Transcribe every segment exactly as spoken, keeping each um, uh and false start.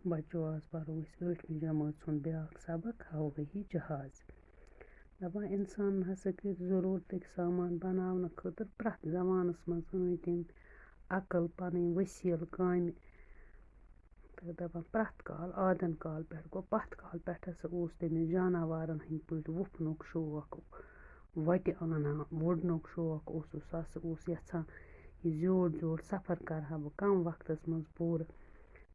بَچو، آز پَرو أسۍ ٲٹھمہِ جمٲژ ہُنٛد بیٛاکھ سبق، ہوٲیی جہاز۔ دَپان، اِنسانَن ہسا کٔرۍ ضروٗرتٕکۍ سامان بَناونہٕ خٲطرٕ پرٛٮ۪تھ زمانَس منٛز أنۍ تٔمۍ عقل، پَنٕنۍ وسیٖلہٕ، کامہِ۔ تہٕ دَپان، پرٛٮ۪تھ کال، آدَن کال پٮ۪ٹھ گوٚو، پَتھ کال پٮ۪ٹھ ہسا اوس تٔمِس جاناوارَن ہٕنٛدۍ پٲٹھۍ وُپھنُک شوق، وَٹہِ اَنان، وُڈنُک شوق اوسُس۔ سُہ ہسا اوس یَژھان، یہِ زیوٗٹھ زیوٗٹھ سفر کَرٕ ہا بہٕ کَم وقتَس منٛز پوٗرٕ۔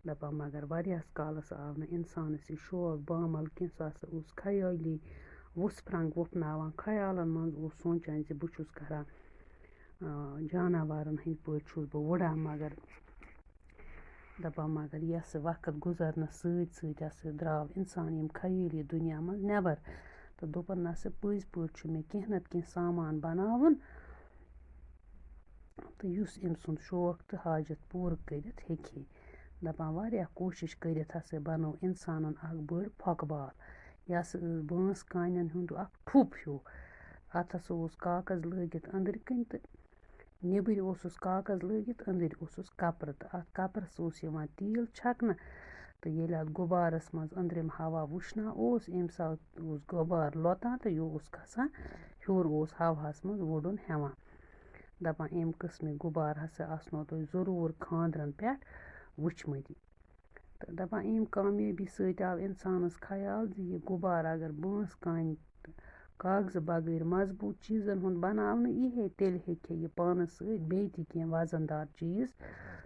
دَپان، مگر واریاہَس کالَس آو نہٕ اِنسانَس یہِ شوق بامَل کینٛہہ۔ سُہ ہسا اوس خیٲلی وُژھ پھرٛنٛگ وُپھناوان۔ خیالَن منٛز اوس سونٛچان زِ بہٕ چھُس کَران، آ، جاناوارَن ہٕنٛدۍ پٲٹھۍ چھُس بہٕ وُڈان۔ مگر دَپان، مگر یَس وقت گُزرنَس سۭتۍ سۭتۍ ہسا درٛاو اِنسان ییٚمہِ خیٲلی دُنیا منٛز نٮ۪بَر۔ تہٕ دوٚپُن، نہ سا، پٔزۍ پٲٹھۍ چھُ مےٚ کینٛہہ نَتہٕ کینٛہہ سامان بَناوُن، تہٕ یُس أمۍ سُنٛد شوق تہٕ حاجت پوٗرٕ کٔرِتھ ہیٚکہِ ہے۔ دَپان، واریاہ کوٗشِش کٔرِتھ ہسا بَنٲو اِنسانَن اَکھ بٔڑ پھۄکہٕ بال۔ یہِ ہسا ٲس بٲنٛس کانٮ۪ن ہُنٛد اَکھ ٹھوٚپ ہیوٗ۔ اَتھ ہسا اوس کاکَز لٲگِتھ أنٛدرۍ کِنۍ تہٕ نیٚبٕرۍ اوسُس کاکَز لٲگِتھ، أنٛدٕرۍ اوسُس کَپرٕ، تہٕ اَتھ کَپرَس اوس یِوان تیٖل چھَکنہٕ۔ تہٕ ییٚلہِ اَتھ غُبارَس منٛز أنٛدرِم ہوا وُشنان اوس، اَمہِ ساتہٕ اوس غُبار لۄتان تہٕ یہِ اوس کھسان ہیوٚر، اوس ہواہَس منٛز وُڈُن ہٮ۪وان۔ دَپان، اَمہِ قٕسمٕکۍ غُبار ہسا آسنو تۄہہِ ضروٗر خانٛدرَن پٮ۪ٹھ وٕچھمٕتۍ۔ تہٕ دَپان، اَمہِ کامیٲبی سۭتۍ آو اِنسانَس خیال زِ یہِ غُبار اگر بٲنٛس کانہِ تہٕ کاغذٕ بغٲر مضبوٗط چیٖزَن ہُنٛد بَناونہٕ یی ہے، تیٚلہِ ہیٚکہِ ہے یہِ پانَس سۭتۍ بیٚیہِ تہِ کینٛہہ وزن دار چیٖز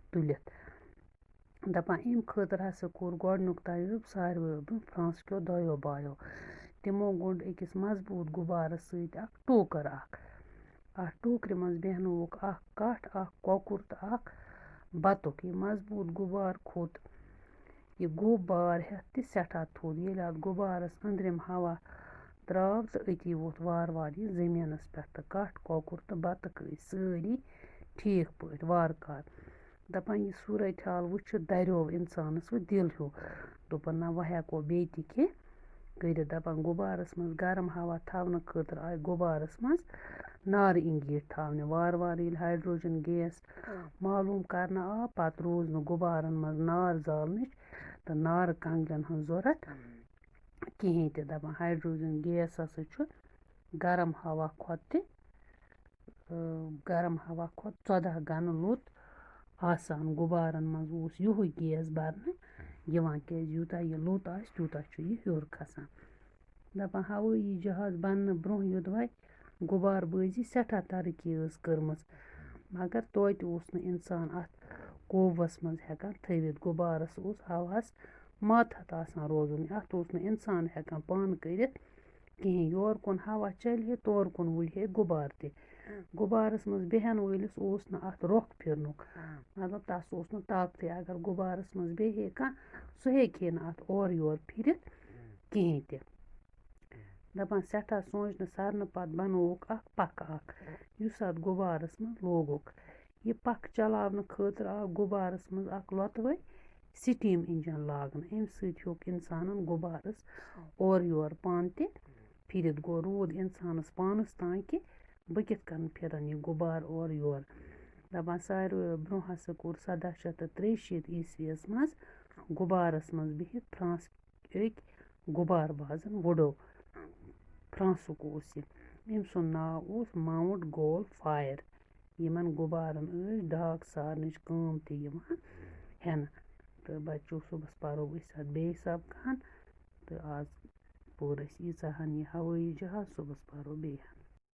تُلِتھ۔ دَپان، اَمہِ خٲطرٕ ہسا کوٚر گۄڈٕنیُک تجرُبہٕ ساروِیو برٛونٛہہ فرانس کیو دۄیو بایو۔ تِمو گوٚنٛڈ أکِس مضبوٗط غُبارَس سۭتۍ اَکھ ٹوٗکَر اَکھ۔ اَتھ ٹوٗکرِ منٛز بیٚہنووُکھ اَکھ کَٹھ، اَکھ کۄکُر تہٕ اَکھ بَطُخ۔ یہِ مضبوٗط غُبار کھوٚت یہِ غُبار ہٮ۪تھ تہِ سٮ۪ٹھاہ تھوٚد۔ ییٚلہِ اَتھ غُبارَس أنٛدرِم ہوا درٛاو تہٕ أتی ووٚتھ وارٕ وارٕ یہِ زٔمیٖنَس پٮ۪ٹھ تہٕ کَٹھ، کۄکُر تہٕ بَطُخ ٲسۍ سٲری ٹھیٖک پٲٹھۍ وارٕ کارٕ۔ دَپان، یہِ صوٗرت حال وٕچھِتھ دَریو اِنسانَس وۄنۍ دِل ہیوٗ۔ دوٚپُن، نہ، وۄنۍ ہٮ۪کو بیٚیہِ تہِ کینٛہہ کٔرِتھ۔ دَپان، غُبارَس منٛز گرم ہوا تھاونہٕ خٲطرٕ آیہِ غُبارَس منٛز نارٕ اِنگیٖٹھۍ تھاونہٕ۔ وارٕ وارٕ ییٚلہِ ہایڈروجن گیس معلوٗم کرنہٕ آو، پَتہٕ روٗز نہٕ غُبارَن منٛز نار زالنٕچ تہٕ نارٕ کنٛگلٮ۪ن ہٕنٛز ضوٚرَتھ کِہیٖنۍ تہِ۔ دَپان، ہایڈروجن گیس ہسا چھُ گرم ہوا کھۄتہٕ تہِ، اۭں، گرم ہوا کھۄتہٕ ژۄداہ گُنہٕ لوٚت آسان۔ غُبارَن منٛز اوس یِہوٚے گیس بَرنہٕ یِوان، کیٛازِ یوٗتاہ یہِ لوٚت آسہِ، تیوٗتاہ چھُ یہِ ہیوٚر کھسان۔ دَپان، ہوٲیی جہاز بَننہٕ برٛونٛہہ یوٚدوَے غُبار بٲزی سٮ۪ٹھاہ ترقی ٲس کٔرمٕژ، مگر توتہِ اوس نہٕ اِنسان اَتھ قوبوٗہَس منٛز ہٮ۪کان تھٲوِتھ۔ غُبارَس اوس ہواہَس ماتحت آسان روزُن، اَتھ اوس نہٕ اِنسان ہٮ۪کان پانہٕ کٔرِتھ کِہیٖنۍ۔ یورٕ کُن ہوا چَلہِ ہے، تورٕ کُن وُلہِ ہے غُبار تہِ۔ غُبارَس منٛز بیٚہَن وٲلِس اوس نہٕ اَتھ رۄخ پھِرنُک، مطلب، تَس اوس نہٕ طاقتٕے۔ اگر غُبارَس منٛز بیٚہہِ ہے کانٛہہ، سُہ ہیٚکہِ ہے نہٕ اَتھ اورٕ یورٕ پھِرِتھ کِہیٖنۍ تہِ۔ دَپان، سٮ۪ٹھاہ سونٛچنہٕ سَرنہٕ پَتہٕ بَنووُکھ اَکھ پَکھٕ اَکھ، یُس اَتھ غُبارَس منٛز لوگُکھ۔ یہِ پَکھ چلاونہٕ خٲطرٕ آو غُبارَس منٛز اَکھ لۄتوے سِٹیٖم اِنجَن لاگنہٕ۔ اَمہِ سۭتۍ ہیوٚک اِنسانَن غُبارَس اورٕ یورٕ پانہٕ تہِ پھِرِتھ۔ گوٚو روٗد اِنسانَس پانَس تام کہِ بہٕ کِتھ کٔنۍ پھِرَن یہِ غُبار اورٕ یورٕ۔ دَپان، ساروِیو برٛونٛہہ ہسا کوٚر سَداہ شیٚتھ تہٕ ترٛیہِ شیٖتھ عیسویَس منٛز غُبارَس منٛز بِہِتھ فرانس أکۍ غُبار بازَن وُڈو۔ فرانسُک اوس یہِ۔ أمۍ سُنٛد ناو اوس ماوُنٹ گول فائر۔ یِمَن غُبارَن ٲسۍ ڈاک سارنٕچ کٲم تہِ یِوان ہٮ۪نہٕ۔ تہٕ بَچو، صُبحَس پَرو أسۍ اَتھ بیٚیہِ سبقہٕ ہَن۔ تہٕ آز پوٚر اَسہِ ییٖژاہ ہَن یہِ ہوٲیی جہاز، صُبحَس پَرو بیٚیہِ ہَن۔